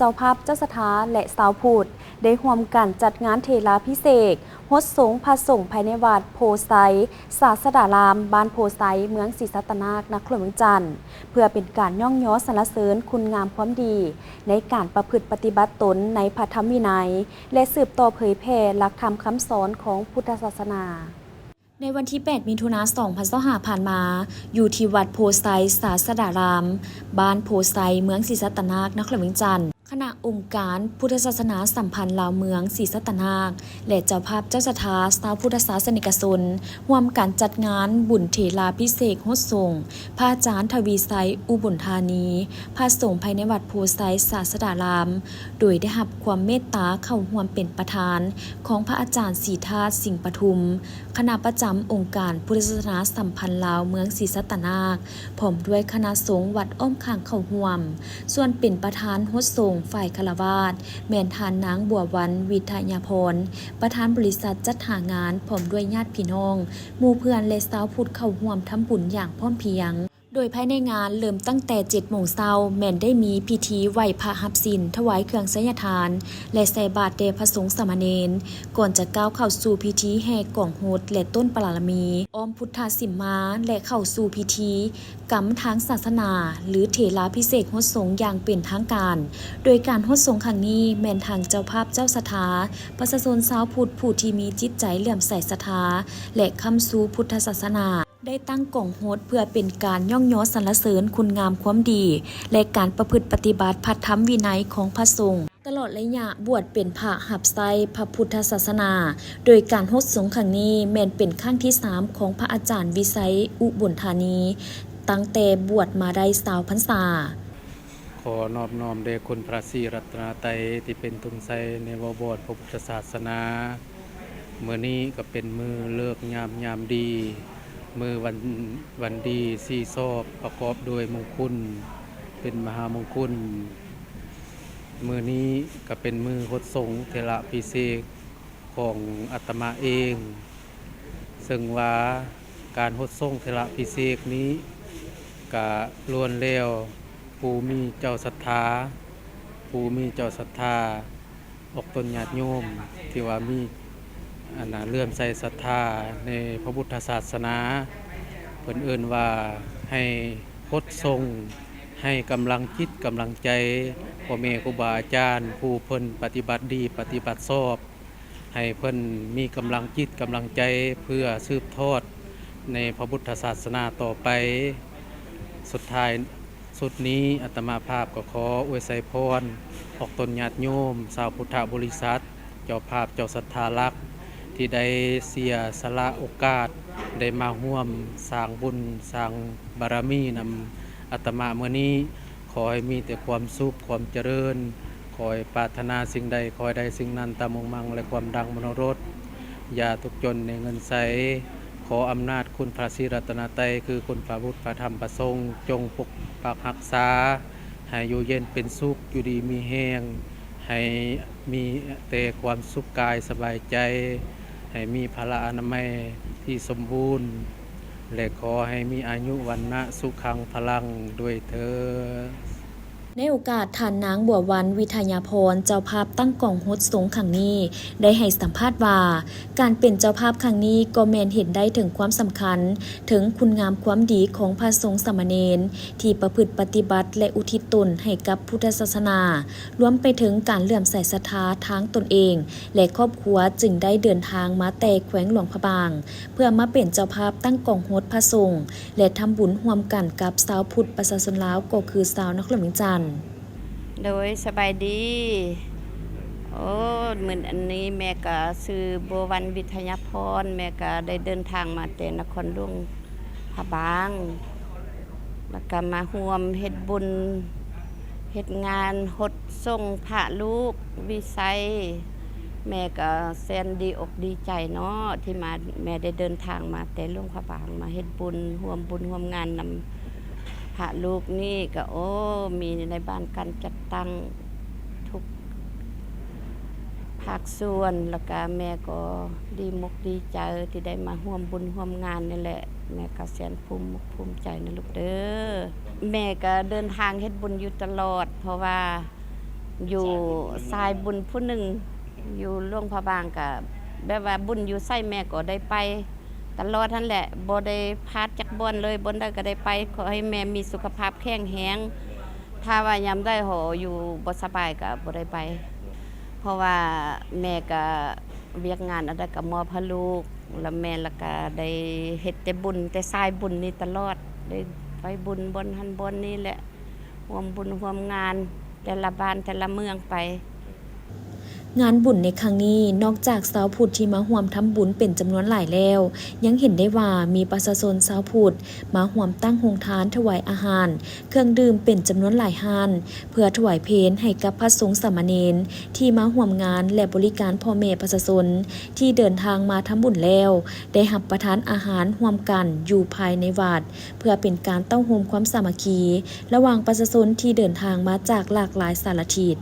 ເຈົ້າພາບເຈົ້າສັດທາ ແລະ ຊາວພຸດ ໄດ້ຮ່ວມກັນຈັດງານເຖລາພິເສກຫົດສົງພະສົງພາຍໃນວັດໂພໄຊສາສະດາລາມ ບ້ານໂພໄຊ ເມືອງສີສັດຕະນາກ ນະຄອນຫຼວງວຽງຈັນ ເພື່ອເປັນການຍ້ອງຍໍສັນລະເສີນຄຸນງາມຄວາມດີ ໃນການປະພຶດປະຕິບັດຕົນໃນພະທຳວິໄນ ແລະ ສືບຕໍ່ເຜີຍແຜ່ຫຼັກທຳຄຳສອນຂອງພຸດທະສາສະໜາ. ໃນວັນທີແປດ ມິຖຸນາ ສອງພັນຊາວຫ້າ ຜ່ານມາ, ຢູ່ທີ່ວັດໂພໄຊສາສະດາລາມ ບ້ານໂພໄຊ ເມືອງສີສັດຕະນາກ ນະຄອນຫຼວງວຽງຈັນ, ຄະນະອົງການພຸດທະສາສະໜາສຳພັນລາວເມືອງສີສັດຕະນາກ ແລະ ເຈົ້າພາບເຈົ້າສັດທາ ຊາວພຸດທະສາສະນິກະຊົນ ຮ່ວມກັນຈັດງານບຸນເຖລາພິເສກຫົດສົງ ພະອາຈານທະວີໄຊ ອຸບົນທານີ ພະສົງພາຍໃນວັດໂພໄຊສາສະດາລາມ, ໂດຍໄດ້ຮັບຄວາມເມດຕາເຂົ້າຮ່ວມເປັນປະທານຂອງພະອາຈານສີທາດ ສິງປະທຸມ ຄະນະປະຈຳອົງການພຸດທະສາສະໜາສຳພັນລາວເມືອງສີສັດຕະນາກ ພ້ອມດ້ວຍຄະນະສົງວັດອ້ອມຂ້າງເຂົ້າຮ່ວມ. ສ່ວນເປັນປະທານຫົດສົງຝ່າຍຄາລະວາດ ແມ່ນທ່ານນາງ ບົວວັນ ວິທະຍາພອນ ປະທານບໍລິສັດຈັດຫາງານ ພ້ອມດ້ວຍຍາດພີ່ນ້ອງ, ໝູ່ເພື່ອນ ແລະ ຊາວພຸດເຂົ້າຮ່ວມທຳບຸນຢ່າງພ້ອມພຽງ. ໂດຍພາຍໃນງານເລີ່ມຕັ້ງແຕ່ເຈັດໂມງເຊົ້າ ແມ່ນໄດ້ມີພິທີໄຫວ້ພະຮັບສິນ, ຖວາຍເຄື່ອງໄຊຍະທານ ແລະ ໃສ່ບາດແດ່ພະສົງສາມະເນນ, ກ່ອນຈະກ້າວເຂົ້າສູ່ພິທີແຫ່ກອງຫົດ ແລະ ຕົ້ນປາລາມີ ອ້ອມພຸດທະສິມມາ ແລະ ເຂົ້າສູ່ພິທີກຳທາງສາສະໜາ ຫຼື ເຖລາພິເສກຫົດສົງຢ່າງເປັນທາງການ. ໂດຍການຫົດສົງຄັ້ງນີ້ ແມ່ນທາງເຈົ້າພາບເຈົ້າສັດທາ, ປະຊາຊົນຊາວພຸດຜູ້ທີ່ມີຈິດໃຈເຫຼື້ອມໃສສັດທາ ແລະ ຄ້ຳຊູພຸດທະສາສະໜາ ໄດ້ຕັ້ງກອງຫົດເພື່ອເປັນການຍ້ອງຍໍສັນລະເສີນຄຸນງາມຄວາມດີ ແລະ ການປະພຶດປະຕິບັດພະທຳວິໄນຂອງພະສົງ ຕະຫຼອດໄລຍະບວດເປັນພະຮັບໃຊ້ພະພຸດທະສາສະໜາ, ໂດຍການຫົດສົງຄັ້ງນີ້ແມ່ນເປັນຄັ້ງທີສາມຂອງພະອາຈານວິໄຊ ອຸບົນທານີ ຕັ້ງແຕ່ບວດມາໄດ້ຊາວພັນສາ. ຂໍນອບນ້ອມແດ່ຄຸນພະສີລັດຕະນະໄຕທີ່ເປັນທຸງໄຊໃນວະວອນພະພຸດທະສາສະໜາ. ມື້ນີ້ກໍເປັນມື້ເລີກງາມຍາມດີ, ມື້ວັນ, ວັນດີສີ່ສອບ ປະກອບດ້ວຍມົງຄຸນ ເປັນມະຫາມົງຄຸນ. ມື້ນີ້ກໍເປັນມື້ຫົດສົງເຖລະພິເສກ ຂອງອາດຕະມາເອງ, ເຊິ່ງວ່າການຫົດສົງເຖລະພິເສກນີ້ກະລ້ວນແລ້ວຜູ້ມີເຈົ້າສັດທາ, ຜູ້ມີເຈົ້າສັດທາອອກຕົນຍາດໂຍມທີ່ວ່າມີ ອັນນ່າ ເຫຼື້ອມໃສສັດທາໃນພະພຸດທະສາສະໜາ, ເພິ່ນເອີ້ນວ່າໃຫ້ຫົດສົງ, ໃຫ້ກຳລັງຈິດກຳລັງໃຈພໍ່ແມ່ຄູບາອາຈານ ຜູ້ເພິ່ນປະຕິບັດດີປະຕິບັດຊອບ. ໃຫ້ເພິ່ນມີກຳລັງຈິດກຳລັງໃຈເພື່ອສືບທອດໃນພະພຸດທະສາສະໜາຕໍ່ໄປ. ສຸດທ້າຍສຸດນີ້ ອາດຕະມາພາບກໍຂໍອວຍໄຊພອນ ອອກຕົນຍາດໂຍມຊາວພຸດທະບໍລິສັດ, ເຈົ້າພາບເຈົ້າສັດທາຫຼັກ ທີ່ໄດ້ເສຍສະຫຼະໂອກາດ ໄດ້ມາຮ່ວມສ້າງບຸນສ້າງບາລະມີນຳອາດຕະມາມື້ນີ້. ຂໍໃຫ້ມີແຕ່ຄວາມສຸກຄວາມຈະເລີນ, ຂໍໃຫ້ປາດຖະໜາສິ່ງໃດ ຂໍໃຫ້ໄດ້ສິ່ງນັ້ນຕາມມຸ່ງໝັ້ງ ແລະ ຄວາມດັງມະໂນລົດ. ຢ່າທຸກຈົນໃນເງິນໃສ. ຂໍອຳນາດຄຸນພະສີລັດຕະນະໄຕ ຄືຄຸນພະພຸດ ພະທຳ ພະສົງ ຈົ່ງປົກປັກຮັກສາ ໃຫ້ຢູ່ເຢັນເປັນສຸກ, ຢູ່ດີມີແຮງ, ໃຫ້ມີແຕ່ຄວາມສຸກກາຍສະບາຍໃຈ, ໃຫ້ມີພະລະອະນາໄມທີ່ສົມບູນ ແລະ ຂໍໃຫ້ມີອາຍຸວັນນະສຸຂັງພະລັງດ້ວຍເທີ້ນ. ໃນໂອກາດ ທ່ານນາງ ບົວວັນ ວິທະຍາພອນ ເຈົ້າພາບຕັ້ງກອງຫົດສົງຄັ້ງນີ້ ໄດ້ໃຫ້ສຳພາດວ່າ ການເປັນເຈົ້າພາບຄັ້ງນີ້ກໍແມ່ນເຫັນໄດ້ເຖິງຄວາມສຳຄັນ ເຖິງຄຸນງາມຄວາມດີຂອງພະສົງສາມະເນນ ທີ່ປະພຶດປະຕິບັດ ແລະ ອຸທິດຕົນໃຫ້ກັບພຸດທະສາສະໜາ, ລວມໄປເຖິງການເຫຼື້ອມໃສສັດທາທາງຕົນເອງ ແລະ ຄອບຄົວ ຈຶ່ງໄດ້ເດີນທາງມາແຕ່ແຂວງຫຼວງພະບາງ ເພື່ອມາເປັນເຈົ້າພາບຕັ້ງກອງຫົດພະສົງ ແລະ ທຳບຸນຮ່ວມກັນກັບຊາວພຸດປະຊາຊົນລາວ ກໍຄືຊາວນະຄອນຫຼວງວຽງຈັນ. ໂດຍ ສະບາຍດີ. ໂອ້ ມື້ອັນນີ້ແມ່ກະຊື່ບົວວັນ ວິທະຍາພອນ, ແມ່ກະໄດ້ເດີນທາງມາແຕ່ນະຄອນຫຼວງພະບາງ ແລ້ວກະມາຮ່ວມເຮັດບຸນ ເຮັດງານຫົດສົງພະລູກວິໄຊ. ແມ່ກໍແສນດີອົກດີໃຈເນາະ ທີ່ມາ ແມ່ໄດ້ເດີນທາງມາແຕ່ຫຼວງພະບາງ ມາເຮັດບຸນ ຮ່ວມບຸນຮ່ວມງານນຳພະລູກນີ້. ກໍ ໂອ້ ມີໃນບ້ານການຈັດຕັ້ງທຸກພາກສ່ວນ ແລ້ວກະແມ່ກໍດີມົກດີໃຈທີ່ໄດ້ມາຮ່ວມບຸນຮ່ວມງານນີ້ແຫຼະ. ແມ່ກໍແສນພູມອົກພູມໃຈນະລູກເດີ. ແມ່ກໍເດີນທາງເຮັດບຸນຢູ່ຕະຫຼອດ ເພາະວ່າ ຢູ່ສາຍບຸນຜູ້ໜຶ່ງ ຢູ່ຫຼວງພະບາງ ກະແບບວ່າບຸນຢູ່ໃສແມ່ກໍໄດ້ໄປຕະຫຼອດຫັ້ນແຫຼະ ບໍ່ໄດ້ພາດຈັກບ່ອນເລີຍ ບ່ອນໃດກໍໄດ້ໄປ. ຂໍໃຫ້ແມ່ມີສຸຂະພາບແຂງແຮງ ຖ້າວ່າຍາມໃດເຮົາຢູ່ບໍ່ສະບາຍກໍບໍ່ໄດ້ໄປ ເພາະວ່າແມ່ກໍວຽກງານອັນໃດກໍມອບໃຫ້ລູກ ລະແມ່ລະກະໄດ້ເຮັດແຕ່ບຸນ ແຕ່ສາຍບຸນນີ້ຕະຫຼອດ ໄດ້ໄປບຸນບ່ອນຫັ້ນບ່ອນນີ້ແຫຼະ ຮ່ວມບຸນຮ່ວມງານ ແຕ່ລະບ້ານແຕ່ລະເມືອງໄປ. ງານບຸນໃນຄັ້ງນີ້ ນອກຈາກຊາວພຸດທີ່ມາຮ່ວມທຳບຸນເປັນຈຳນວນຫຼາຍແລ້ວ ຍັງເຫັນໄດ້ວ່າມີປະຊາຊົນຊາວພຸດມາຮ່ວມຕັ້ງໂຮງທານຖວາຍອາຫານ ເຄື່ອງດື່ມເປັນຈຳນວນຫຼາຍຮ້ານ ເພື່ອຖວາຍເພນໃຫ້ກັບພະສົງສາມະເນນທີ່ມາຮ່ວມງານ ແລະ ບໍລິການພໍ່ແມ່ປະຊາຊົນທີ່ເດີນທາງມາທຳບຸນແລ້ວ ໄດ້ຮັບປະທານອາຫານຮ່ວມກັນຢູ່ພາຍໃນວັດ ເພື່ອເປັນການເຕົ້າໂຮມຄວາມສາມັກຄີລະຫວ່າງປະຊາຊົນທີ່ເດີນທາງມາຈາກຫຼາກຫຼາຍສາລະທິດ.